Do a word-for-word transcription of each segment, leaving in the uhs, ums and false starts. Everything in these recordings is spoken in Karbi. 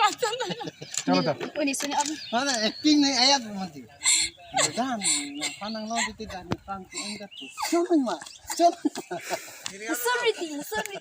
Chalo ta. Uni suni ab. Mana acting ni ayat mati. Dan, na panang lo titi dan ni pang tu enggak tu. Chalo ma. Chalo. Sorry, Ting, sorry.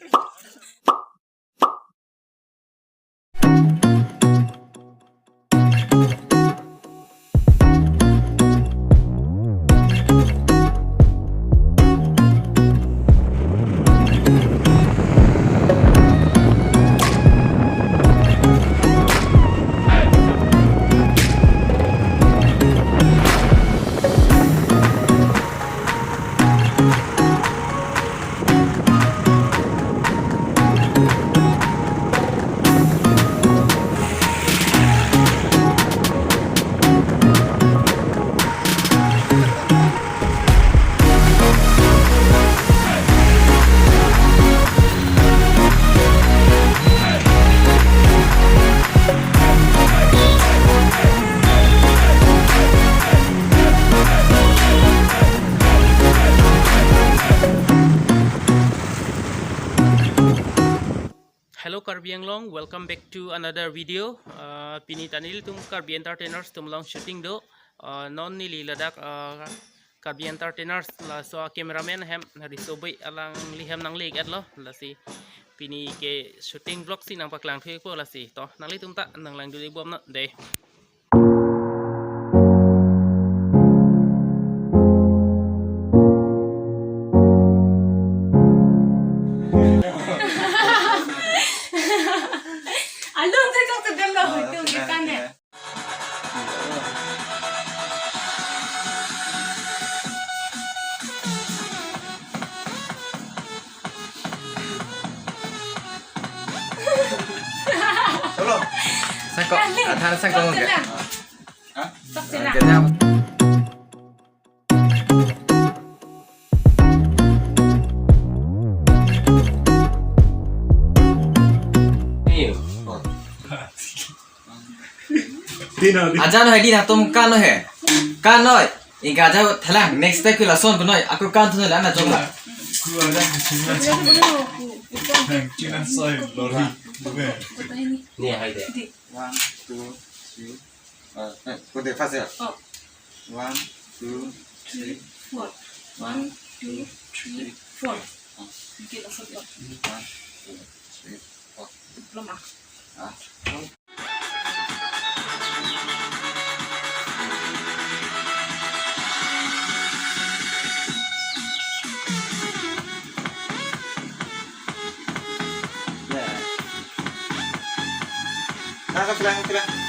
Hello Karbi Anglong, welcome back to another video. Uh, pini ta nelitum Karbi Entertainers atum along shooting do. Uh, non neli ladak, uh, Karbi Entertainers laso cameraman hem Riso Bey alangli hem nangle-etlo, lasi pini ke shooting vlog si nangpaklang thupo lasi. To, nanglitum ta nanglangdun-ik bom non dei. Alun sa kok sedang lo, itu kita ne. Solo. Sangko, athan sangko. Sok sila. Sok sila. Ganyan. Ajan hai din atum kan he. Kan noi. Ingka aja thelang next step ke lason penoi. Aku kan tu la na jong la. Ni hai de. One, two, three. Uh, eh, put the first here. Oh. One, two, three, four. One, two, three, four. Oh. Okay, that's okay. One, two, three, four. Belum ah. Ah. Yeah. Nah, ke belakang, ke belakang.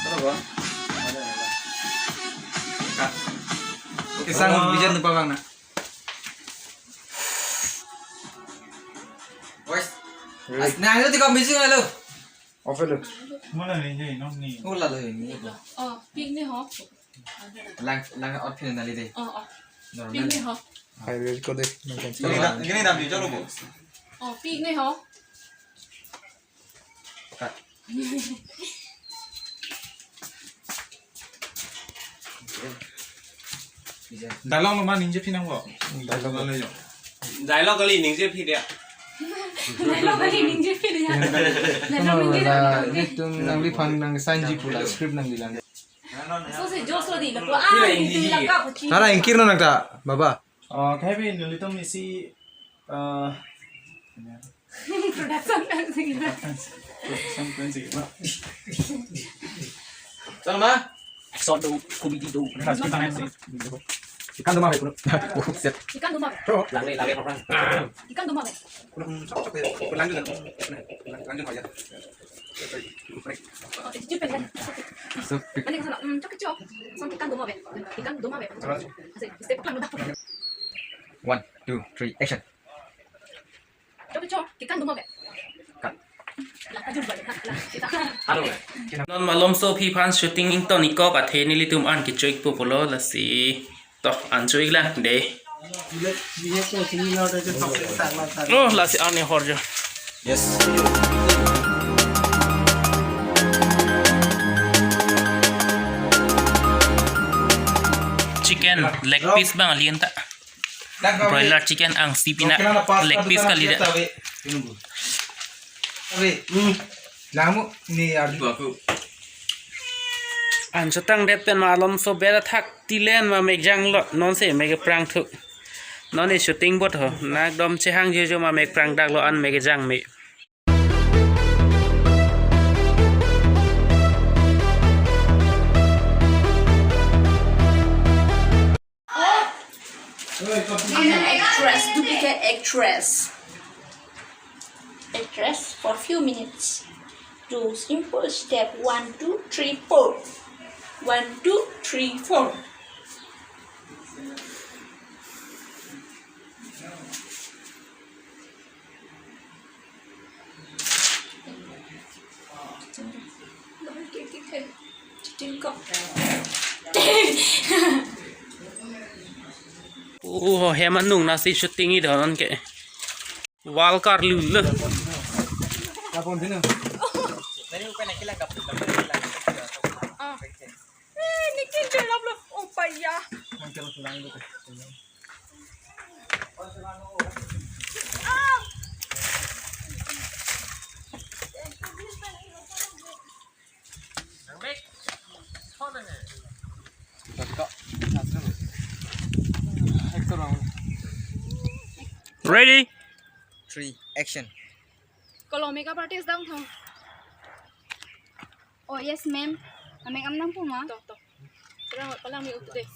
Ano ba? Ano, ano? Ka-, okay, sang bijan tu pabang na. Boys. Ready? As-, na, ito, tika, busy na lo. Off lo. Mula ni, ni, no, ni. Mula lo ni. Oh, pik ni ho. Lang, lang outfit na li de. Oh, oh. Normal. Pik ni ho. Hai, ready ko de. Gini na, gini na, ni, chalo bo. Oh, pik ni ho. Cut. Dialogue lo ma ningje phi nangpo. Dialogue lo yo. Dialogue kali ningje phi dia. Dialogue kali ningje phi dia. Dialogue ningje phi dia. Nelitum nangliphan nangsanji pu la script nangli lang. So se Josh lo di la ko ah itu la ka ko chi. Tara ingkir no nangta, baba. Oh, kahe bi nelitum isi, eh, Production kan sih. Production kan sih, Pak. Sama? Action do, comedy do. Production kan sih. Ikan do ma, Pak. Oh, set. Ikan do ma, Pak. Bro. Langle, langle, orang. Ikan do ma, Pak. Kurang cocok ya. Berlanjut, lanjut aja. Oh, itu cepet kan? So, ini kesana, hmm, cocok, cocok. Sama ikan do ma, Pak. Ikan do ma, Pak. Terus? Asik, step kan udah. One, two, three, action. Chok, chok, kikan duma be. Cut. La, kajur balik, ha, la, kita. Halo. Non malomso aphi aphan shooting ington-ikkok athe nelitum an kecho-ik po pulo lasi. To, an cho-ik lang de. Oh, lasi an e hor jo. Yes. Leg piece abang ali anta. Broiler chicken angsi pina leg piece kali dak. Ave. Hmm. Lamu ni adu aku. An chotang det pen ma alom so bera thak tilen ma mek janglo, non si mek prang thu. Non ni shooting bot ho. Na ekdom chehang jojo ma mek prang daklo an mek jang me. Actress, duplicate actress. Actress for few minutes. Do simple step one, two, three, four. One, two, three, four. Oh, hem anung nasi shooting ido non ke. Wall karlu lo. Ah. Eh, nikin cherap lo. Oh, paya. Ready? Three, action. Kalau makeup artist dam thong. Oh, yes, ma'am. Amek am nang puma? To, to. Palang, palang mi utu deh.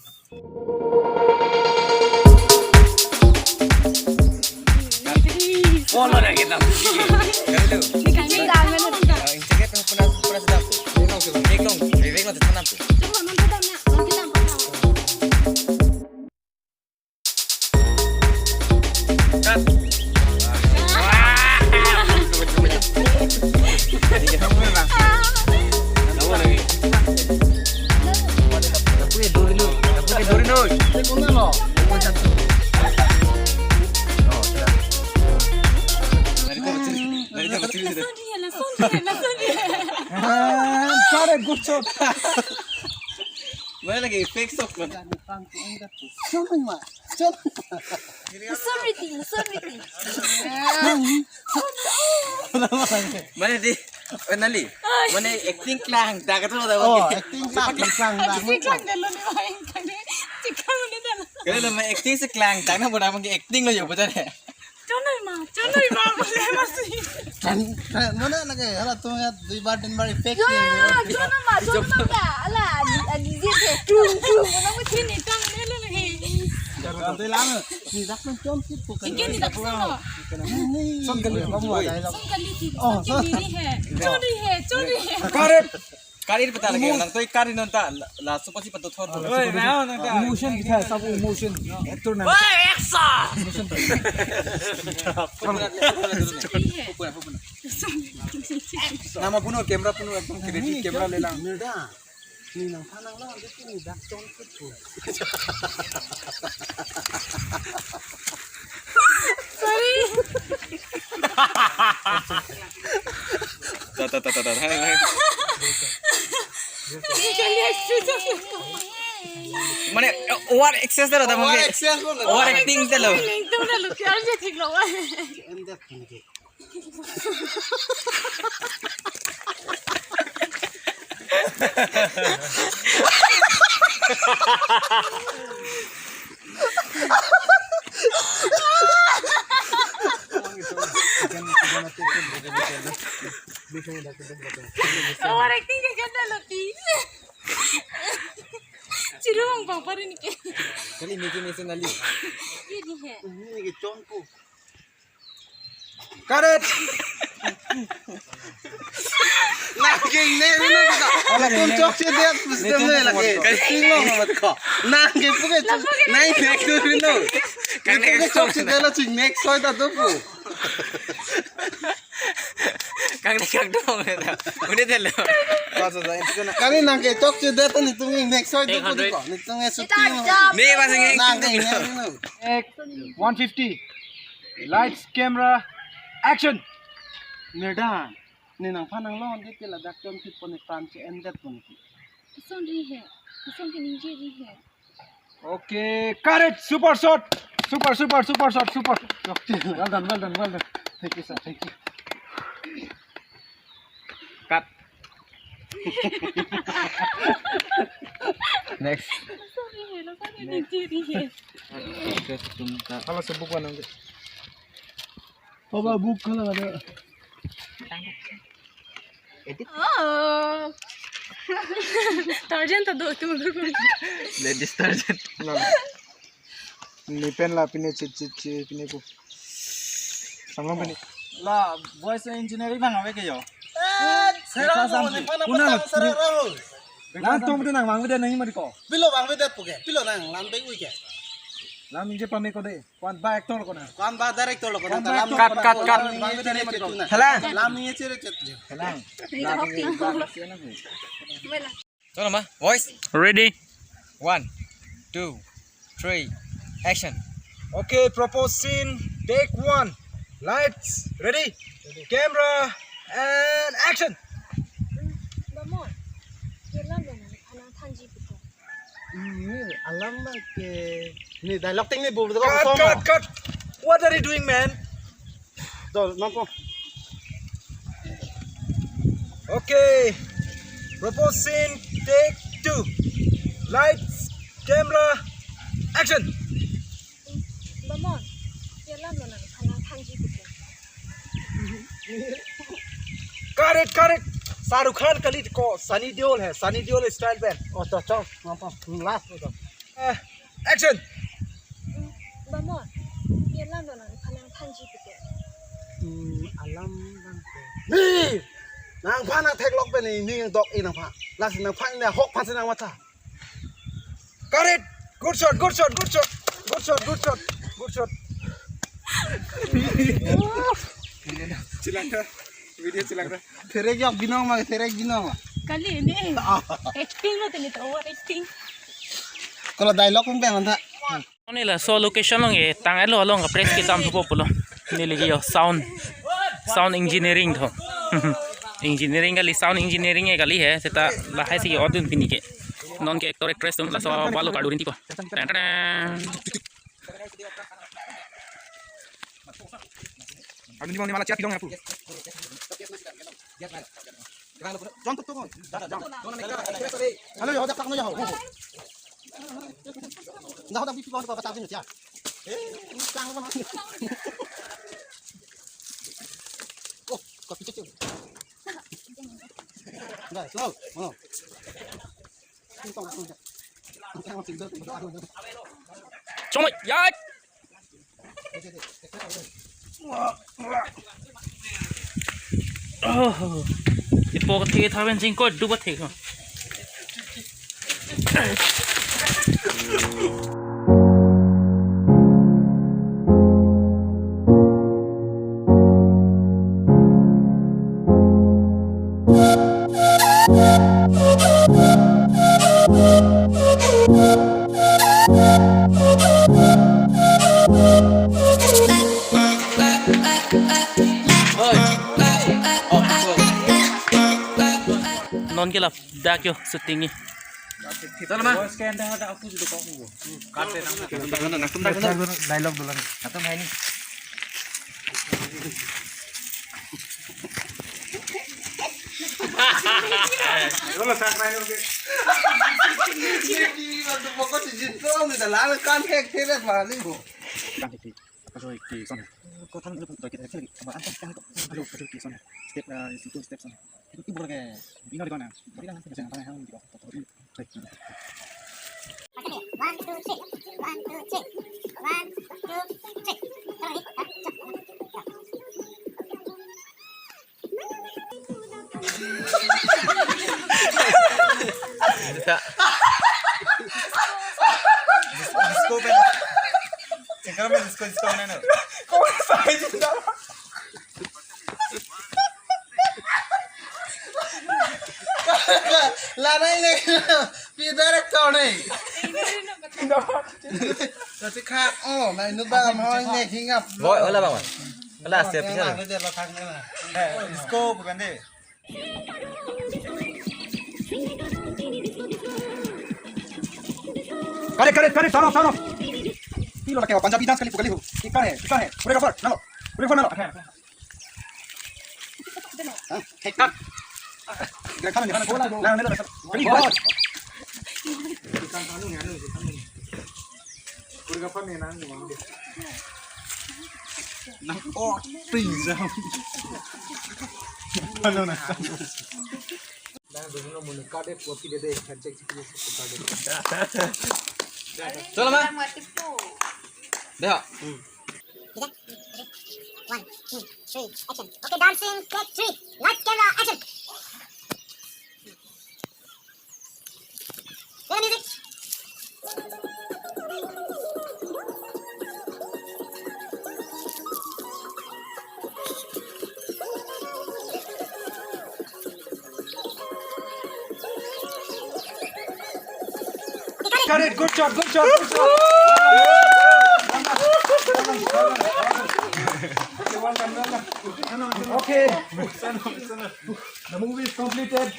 Follow na kita. Kali tu. Ni kan ni kan ni kan. Yang cakap tu pernah, pernah sedap tu. Vivek long, Vivek long tu senang tu. Coba nonton dam ya, nonton dam, palang. Mana lagi fake sok man. Sorry, ma. Sorry. Sorry, sorry. Mana di? Oh, nali. Mana acting klang, dak tu dah. Oh, acting klang, klang, klang. Acting klang dah lo ni, wah, yang klang ni. Cikang ni dah lo. Kalau lo main acting si klang, dak na bodoh main acting lo ya, betul ya? Chonoi ma, chonoi ma, boleh masih. Kan, kan, mana lagi? Hala tu ya, dui bar tin bar effect. Yo, ni, yo, yo. Chonoi ma, chonoi ma, ala, ali, ali je je, tung, tung, mana mesti ni tang ni lo lagi. Jangan tu lama. Ni dak pun chon kit bukan. Ikan ni dak pun. Ni, ni. Son kali kamu ada. Son kali kit. Oh, son kali ni hai. Chonoi hai, chonoi hai. Karet. Kari pata lagi, nang toi kari non ta, la, la, supa si pato thor. Oi, na, na, na. Emotion kita, sab emotion. Actor na. Oi, action! Emotion. Pupuna, pupuna, pupuna. Nama puno, camera puno, ekdom credit, camera lelang. Nirda. Ni nang phanang lo, ante ni dak chon kit pu. Sorry. Ta, ta, ta, ta, ta, hai, hai. Mane, over excess dalo, ta over mungkin. Excess lo, over acting dalo. Acting dalo, kya aja thik lo. Em, dak mungkin. Over acting ke ganda lagi. Chirung bang parin ke. Kali imagination ali. Ye ni hai. Ni ke chon ko. Correct. Nang ke ne ne kita. Ala kon chokche det system ne lagi. Tinglo amat ko. Nang ke puke chok. Nang ke tu no. Kang ne ke chokche det la ching next soi ta tu pu. Kang ne kang dong ne ta. Udah deh lo. Kali nang ke chokche det ni tung next soi tu pu ko. Ni tung e shooting. Ne masih nang ke ne no. One fifty. Lights, camera, action! Nirda, ne nang phanang lo, ante ke ladak chon kit pon ne pran che-endet pon ke. Koson ri hai, koson ke ningje ri hai. Okay, correct. Super shot. Super, super, super shot. Super. Okay. Well done, well done, well done. Thank you, sir. Thank you. Cut. Next. Sorry, hello, sorry, Next. Sorry. Halo, sebut mana? Apa buka lah ada? Edit. Oh. Tarjan ta do tu. Ladies Tarjan. Ni pen la pine chit chit chit pine ko. Samlang pine. La voice engineering bang ave ke yo. Sera mo ni pana Una patang lo, sera Rahul. Lang tom de nang mang de nang mari ko. Pilo bang beda puke. Pilo nang lam beng uike. Lam inje pame ko de. Kwan ba actor ko na. Kwan ba director lo ko na. Kwan ba actor Cut, ko na. Cut, cut. Lam inje chere chet na. Helang. Lam inje chere chet je. Helang. Lam inje ba na. Chalo ma, voice. Ready. One, two, three, action. Okay, propose scene, take one. Lights, ready. Camera, and action. Bamon, kelam bamon, anang thanji puto. Ini alam ke. Ini dialogue ting ni bu. Cut, cut, cut. What are you doing, man? Dol, mampu. Okay. Propose scene, take two. Lights, camera, action. Bamon, kelam lo nang kana thanji puke. Correct, correct. Shah Rukh Khan kali ko, Sunny Deol hai, Sunny Deol style pen. Oh, to, to, mampu. Last to. Eh, action. Bamon, kelam lo nang kana thanji puke. Hmm, alam bang ke. Ni! Nangphan nang theklok pen ni, ni dok i nangphan. Lasi nangphan ni hok phan si nang matha. Correct. Good shot, good shot, good shot. Good shot, good shot. Good shot. Chilang ka. Video chilang ka. Therek yok binong ma, therek binong ma. Kali ni. Ah. Acting lo tini to, over acting. Kalau dialogue pun pengen tha. Neli laso location along ke tang elo along ke press kedam thupo pulo. Neli ke yo sound, sound engineering tho. Engineering kali, sound engineering e kali he. Seta lahai si audience pini ke. Non ke actor actress atum laso balo kardu rinti ko. Tan, tan, tan. Anu ni bang ni malah chat bilang aku. Jangan tutup, jangan. Halo, ya, udah, tak, ya. Dah, udah, bipi bang, bapak tak ya. Eh, sang apa? Oh, kopi cucu. Dah, slow, mau. Chomoi, ya. Oh. Ipo ke the thaben jingko duba the ko. Non ke ladak yo shooting ni. Dialogue dulu. Step, uh, itu step sana. Itu boleh ke, ini di mana? Ini langsung ke sana, tangan hang di bawah. One, two, three. One, two, three. One, two, three. Bisa. Dis-, disco pen. Singkar main disco, disco mana no? Kok saya juga? Lana ini pi director ni. Tapi kha, oh, na inu ba mo ini hingap. Boy, hola bang. Hola, siap, siap. Disco bukan deh. Correct, correct, correct. Turn off, turn off. Pilo lake Punjabi dance kali pu kali ho. Ye kaun hai, ye kaun hai. Choreographer, nalo. Choreographer, nalo. Cut. Nang, nang, nang. Kali ho. Nang, oh, please. Nang, nang, nang. Chalo, ma. Deha. One, two, three, action. Okay, dancing, take three. Lights, camera, action. Play the music. Got it. Good job. Good job. Good job. Okay, well done, well done. Okay. The movie is completed.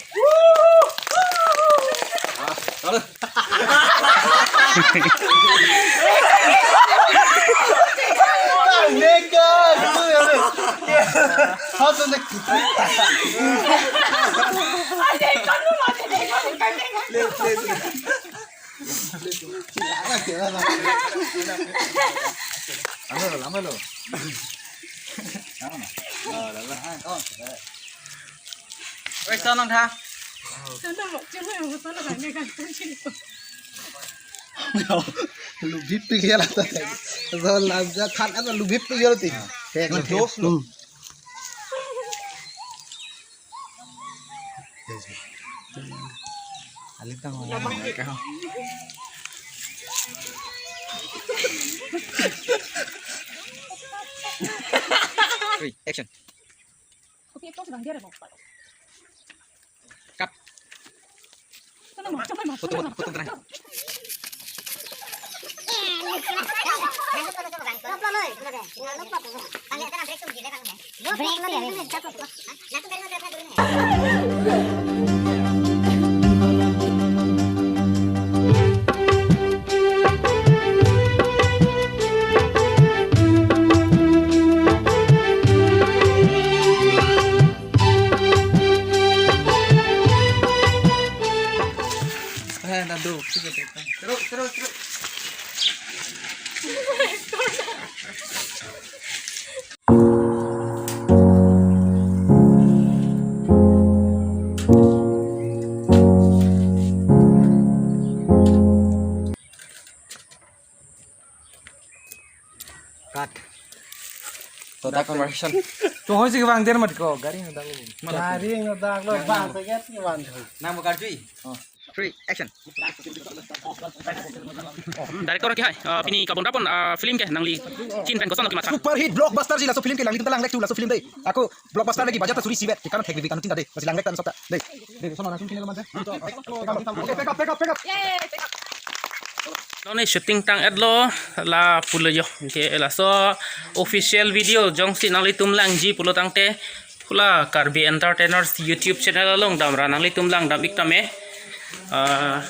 Oi, son nang tha. Lubhip pi gel ata. So lam ja khan ata lubhip pi gel ti. Thek na thek. Aling tang. Three, action. Cut. Potong, potong, potong tengah. Eh, nado. Terus, terus, terus. Cut. Total conversation. Chonghoi si kevang der mat ko, gari nang dak lo. Gari nang dak lo, bang saget kevang. Nang mo karjui. Oh. Three, action. Hmm, director ke hai, ah, pini kabon rapon, ah, film ke nangli chin pen koson lo kematha. Super hit blockbuster si laso film ke, langlitum ta langlek tu laso film dei. Ako blockbuster lagi budget ta suri sibet, ke kan thek bi kan chin ta dei. Masi langlek tan sota dei. Dei, sono na sum kine lo mante. Okay, pack up, pack up, pack up. Nonke shooting tang-et lo, lapu lo jo. Ke laso official video jongsi nanglitum langji pulo tangte, pu la Karbi Entertainers YouTube channel along damra nanglitum langdam ik tame. Ah,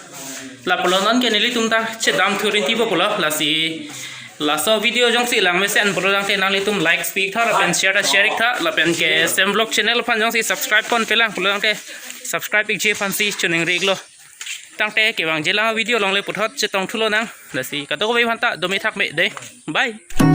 lapu lo nonke nelitum ta chedam thurinti po pulo, lasi laso video jongsi lang mesen pulo tangte nanglitum like pi ik tha lapen share ta share ik tha lapen ke Sem Vlog channel aphan jongsi subscribe ponpe lang pulo tangte subscribe ikji aphansi choningri ik lo. Tangte kevangji lang video along le puthot chetong thu lonang. Lasi kadokave aphan ta dome thak me dei. Bye.